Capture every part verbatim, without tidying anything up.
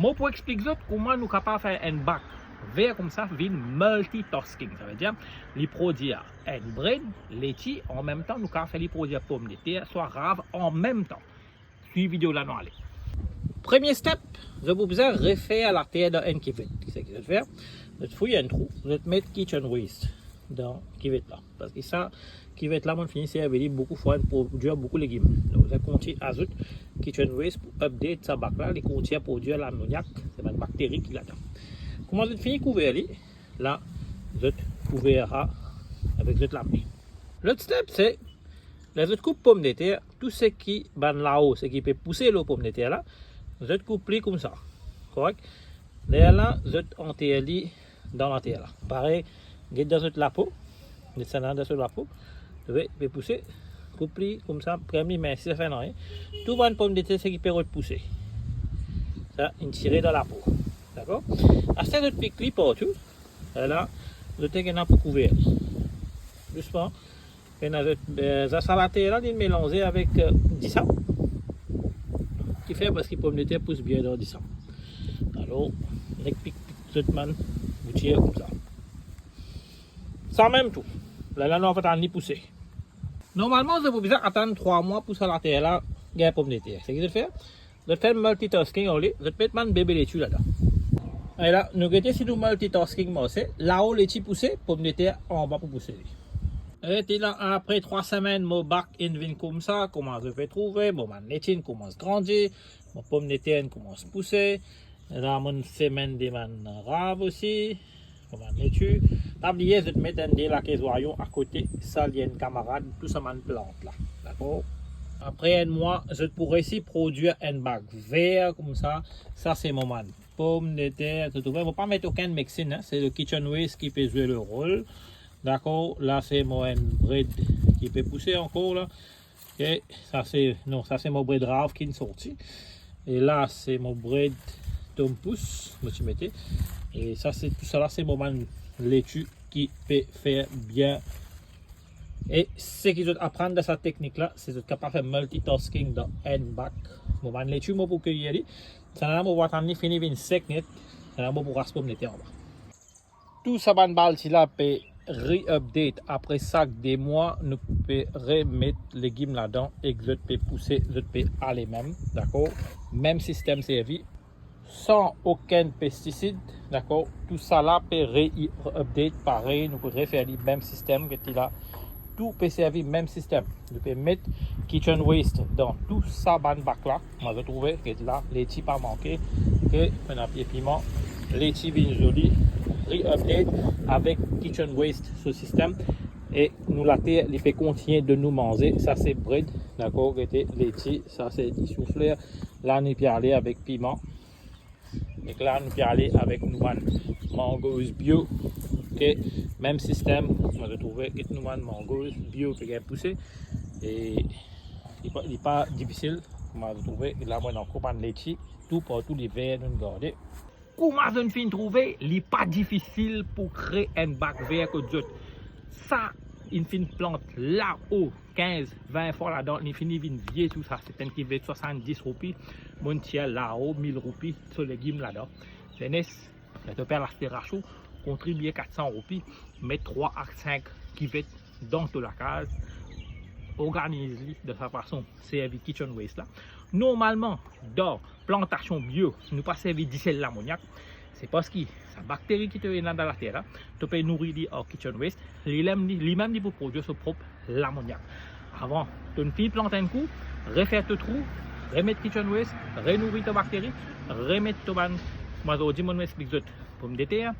Mo pou explik zot kouma nou kapav fer enn bak ver koumsa vinn multitasking. Savedir, li prodwir enn bred, leti, anmemtan nou kapav fer li prodwir pomdeter, swa rav anmemtan. Swiv video la, nou ale. Premie step, zot pou bizin refer later dan enn kivet. Kiseki zot fer? Zot fouy enn trou, zot met kitchen waste dan kivet la. Parski sa kivet la, mo'nn fini servi li boukou fwa, inn prodwir boukou legim. Donk, zot kontign azout kitchen waste pou update sa bak la, li kontign prodwir lamoniak, se bann bakteri ki ladan. Kouma zot fini kouver li, la, zot kouver sa avek zot lame. Lot step, se, ler zot koup pomdeter, tou seki bann lao, seki pe pouse lor pomdeter la, zot koup li koumsa. Korek? Lerla, zot anter li dan later la. Parey, get dan zot lapo, get sa la dan zot lapo, zot pe pouse, koup li koumsa, krem li, minsi, sa fer nanye. Tou bann pomdeter seki pe rod pouse, sa inn tire dan lapo. Dakor? Aster zot pik li partou, lerla, zot ena pou kouver li dousman. Ena zot, eh, sa, sa later la, li melanze avek, eh, disab. Kifer? Parski pomdeter pous bien dan disab. Alor, nek pik, pik zot bann boutir koumsa. Samem tou, lerla nou ava atann li pouse. Normalman, zot pou bizin atann trwa mwa pou sa later la gagn pomdeter. Seki zot fer? Zot fer multitasking ar li, zot met bann bebe leti ladan. Ala, nou gete si nou multitasking marse, lao leti pouse, pomdeter anba pou pouse li. E ti la, apre trwa semenn, mo bak inn vinn koumsa, kouma zot pe trouve, mo bann leti inn koumans grandi, mo pomdeter inn koumans pouse. La, mo inn semenn de bann rav osi. Kouma leti. Pa bliye, zot met enn de lake zwayon akote, sa li enn kamarad tou sa bann plant la. Dakor? Apre enn mwa, zot pou resi prodwir enn bak ver koumsa. Sa se mo bann pomdeter, zot trouve. Mo pa met okenn mixing, hein. Se le kitchen waste ki pe zwe le rol. Dakor? La, se mo enn bred ki pe pouse ankor la. Ok, sa se, non, sa se mo bred rav ki inn sorti. E la, se mo bred tom pous, mo ti mete. E sa se, tou sa la, se mo bann leti ki pe fer bien. E seki zot aprann dan sa teknik la, se zot kapav fer multitasking dan enn bak. Mo bann leti, mo pou keye li. Sa la, mo pou atann li fini vinn sek net. Sa la, mo pou ras pomdeter anba. Tou sa bann balti la pe re-update. Apre sak de mwa, nou pe remet legim ladan ek zot pe pouse, zot pe ale mem, dakor? Mem sistem servi, san okenn pestisid, dakor? Tou sa la pe re-update parey, nou pe refer li mem sistem ki ti la. Tou pe servi mem sistem. Nou pe met kitchen waste dan tou sa bann bak la. Mo trouve ki la, leti pa manke. Ok, mo ena pie piman, leti vinn zoli, re-update avek kitchen waste so sistem. E nou later, li pe kontign donn nou manze. Sa se bred, dakor, gete leti, sa se disoufler. La, nou pe ale avek piman. Ek la, nou pe ale avek nou bann mangoz bio. Ok, mem sistem, mo trouve ki nou bann mangoz bio pe gagn pouse. E li pa, li pa difisil, mo trouve. La, mo ena ankor bann leti, tou partou li ver, nou garde. Kouma zot finn trouve, li pa difisil pou kre enn bak ver kot zot. Sa, inn finn plant lao kinz, vin fwa ladan, li fini vinn vie tou sa. Se enn kivet swasanndis roupi, mo'nn tir lao mil roupi so legim ladan. Zenes, ler to pe al aste rasion, kontribie kat san roupi, met trwa a sink kivet dan to lakaz, organiz li de sa fason, servi kitchen waste la. Normalman, dan plantasion bio, nou pa servi disel lamoniak, se parski sa bakteri ki to ena dan later la, to pe nouri li ar kitchen waste, li mem, li, li mem li pou prodwir so prop lamoniak. Avan, to'nn fini plant enn kou, refer to trou, remet kitchen waste, renouri to bakteri, remet to bann, kouma zordi mo'nn explik zot, pomdeter,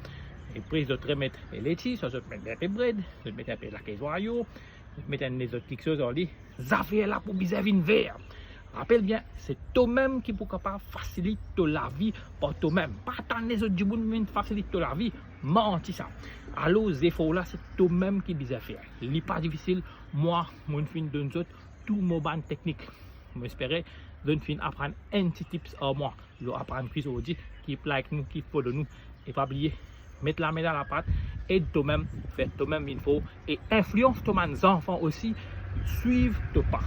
e apre zot remet leti, swa zot met enpe bred, zot met enpe lake zwayon, met enn lezot kiksoz ar li, zafer la pou bizin vinn ver. Rapel bien, se tomem ki pou kapav fasilit to lavi par tomem. Pa atann lezot dimoun vinn fasilit to lavi, manti sa. Alor, zefor la, se tomem ki bizin fer. Li pa difisil, mwa, mo'nn finn donn zot tou mo bann teknik. Mo espere zot finn aprann enn ti tips ar mwa. Zot aprann kwi zordi, keep like nou, keep follow nou. E pa bliye, met lame dan lapat, ed tomem, fer tomem vinn for, e inflians to bann zanfan osi, swiv to pa.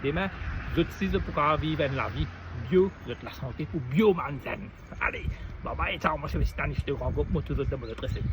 Demin, zot si zot pou kapav viv enn lavi Bio, zot lasante pou Bio Manzann. Ale, bye bye, ciao, mo se Mister Stanis de Grand Groupe, mo trouv zot dan mo lot reset.